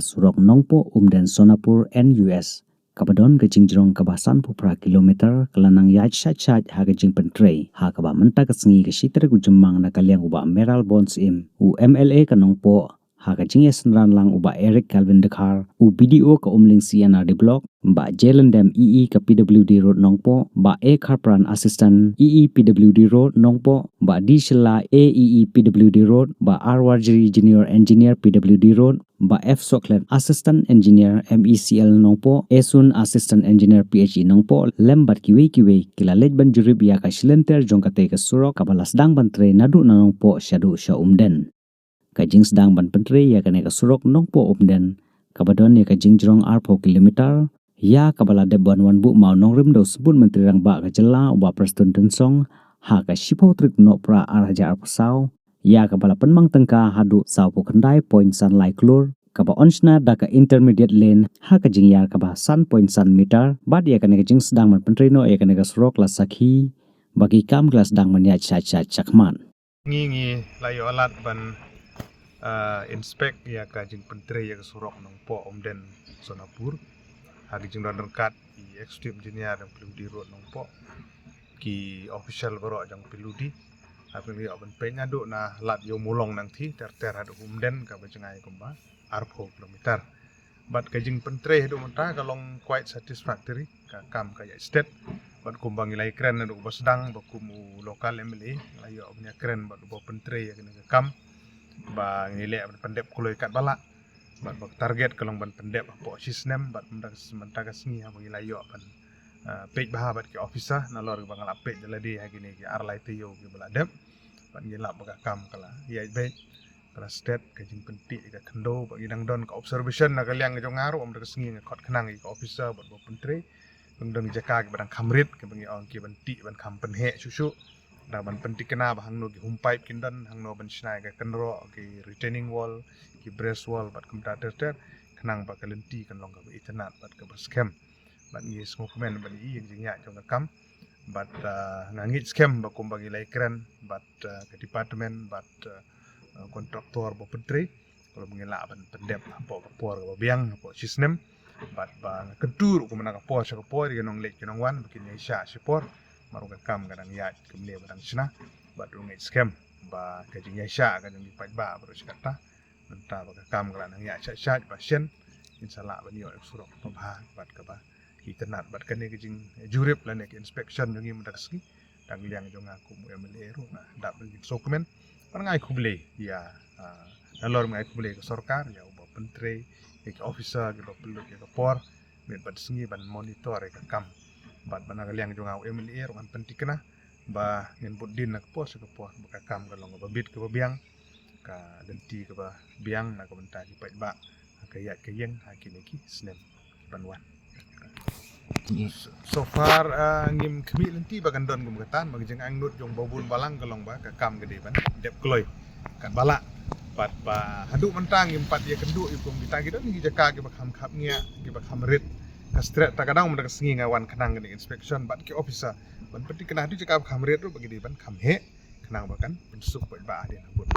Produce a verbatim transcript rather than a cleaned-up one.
surok Nongpoh Umden Sonapur N U S, kaba don ka jingjrong kaba sanphew phra kilometer, ka la nang ïaid shait shait ha ka jingpyntrei, ha kaba mynta ka sngi ka shi tarik u Jymmang na ka liang u Bah Mayralborn Syiem, u M L A ka Nongpoh, ha ka jingïasynran lang u Bah Eric Calvin Dkhar, u B D O ka Umling C and R D Block, Bah J Lyndem E E ka P W D Road Nongpoh, Bah A Kharpran Assistant E E P W D Road Nongpoh, Bah D Shylla A E E P W D Road, Bah R Warjri Junior Engineer P W D Road, Bah F Soklet Assistant Engineer M E C L Nongpoh, Esun Assistant Engineer P H E Nongpoh, lem bad kiwei kiwei, ki la leit ban jurip ïa ka shilynter jong katei ka surok kaba la sdang ban trei naduh na Nongpoh shaduh sha Umden. Ka jingsdang ban pyntrei ïa kane ka surok Nongpoh Umden, kaba don ïa ka jingjrong arphew kilometer, ïa kaba la dep ban wan buh maw nongrim da u Symbud Myntri Rangbah ka jylla u Bah Prestone Tynsong, ha ka shiphew tarik Nohprah ar hajar arphew saw, ïa kaba la pynmang tyngka haduh sawphew khyndai point san lai klur, kaba yn shna da ka intermediate lane ha ka jingïar kaba san point san meter, bad ïa kane ka jingsdang ban pyntrei noh ïa kane ka surok la sakhi ba ki kam ki la sdang ban ïaid shait shait shakhmat. Ngi ngi la ïoh lad ban, ah, inspect ïa ka jingpyntrei ïa ka surok Nongpoh Umden Sonapur ha ka jingdon ryngkat i Executive Engineer jong P W D Road Nongpoh, ki official baroh jong P W D. Ha ka jingïoh ban peit naduh na Lad Ïew Mawlong Nangthi ter ter haduh Umden kaba jngai kumba arphew kilometer. Bad ka jingpyntrei haduh mynta ka long quite satisfactory, ka kam ka ïaid stet. Bad kumba ngi la ïakren naduh ba sdang ba kum u local M L A, la ïoh ban ïakren bad uba pyntrei ïa kane ka kam ba ngi leh ban pyndep kloi katba lah. Bad ba target ka long ban pyndep hapoh shi snem, bad mynta ka, mynta ka sngi haba ngi la ïoh ban, ah, peit bha bad ki officer, nalor kiba nga la peit da lade ha kine ki ar lai taïew kiba la dep. Bad ngi lap ba ka kam ka la ïaid beit, ka la stet, ka jingpynti ka khyndew, bad ngi dang don ka observation na ka liang jong nga ruh, mynta ka sngi nga khot khnang ïa ka officer bad ba pyntrei. Dang don jaka kiba dang kham rit, kiba ngi ong kiban tih ban kham pynheh shuh shuh. Da ban pynthikna ba hangno ki home pipe kin don, hangno ban shna ïa ka kynroh, ki retaining wall, ki breast wall, bad kumta ter ter, khnang ba ka lynti kan long kaba itynnad bad kaba skhem. Bad ngi sngewkmen ban ïohi ïa ka jingïaid jong ka kam. Bad, ah, nga ngeit skhem ba kumba ngi la ïakren bad, ah, ka department bad, ah, kontraktor ba pyntrei, ka long ba ngi lah ban pyndep hapoh ka por kaba biang, hapoh shi snem. Bad ba nga kyntu ruh kumba na ka por sha ka por ïa ki nongleit ki nongwan ba kin ïaishah shipor. Namar ka kam ka dang ïaid kumne ba dang shna. Bad ruh ngeit skhem ba ka jingïaishah ka jong ki paidbah baroh shi katta, mynta ba ka kam ka la nang ïaid shait shait ba shen, ngin sa lah ban ïoh ïa ka surok kaba bha bad kaba itynnad. Bad kane ka jingjurip lane ka inspection jong ngi mynta ka sngi, dang liang jong nga kum u M L A ruh nga dap ban sngewkmen. Bad nga ai khublei ïa, ah, nalor nga ai khublei ka sorkar, ïa uba pyntrei, ïa ki officer kiba pynlut ïa ka por miet bad sngi ban monitor ïa ka kam. Bad ba na ka liang jong nga u M L A ruh ngan pynthikna ba ngin bud dien na ka por sha ka por ba ka kam ka long kaba bit kaba biang, ka lynti kaba biang na ka bynta ki paidbah ha ka ïaid ka ïeng ha kine ki snem ban wan. So far, ah, ngim khmih lynti ba kan don kum kata, namar ka jingangnud jong ba bun balang ka long ba ka kam ka dei ban dep kloi katba lah. Bad ba haduh mynta ngim pat ïakynduh ïa kum kita ki don ki jaka kiba kham khapngiah, kiba kham rit. Ka stret ta ka dang mynta ka sngi nga wan khnang kane ka inspection bad ki officer ban pynthikna haduh jaka ba kham rit ruh ba ki dei ban kham heh, khnang ba kan pynsuk paidbah hadien habud.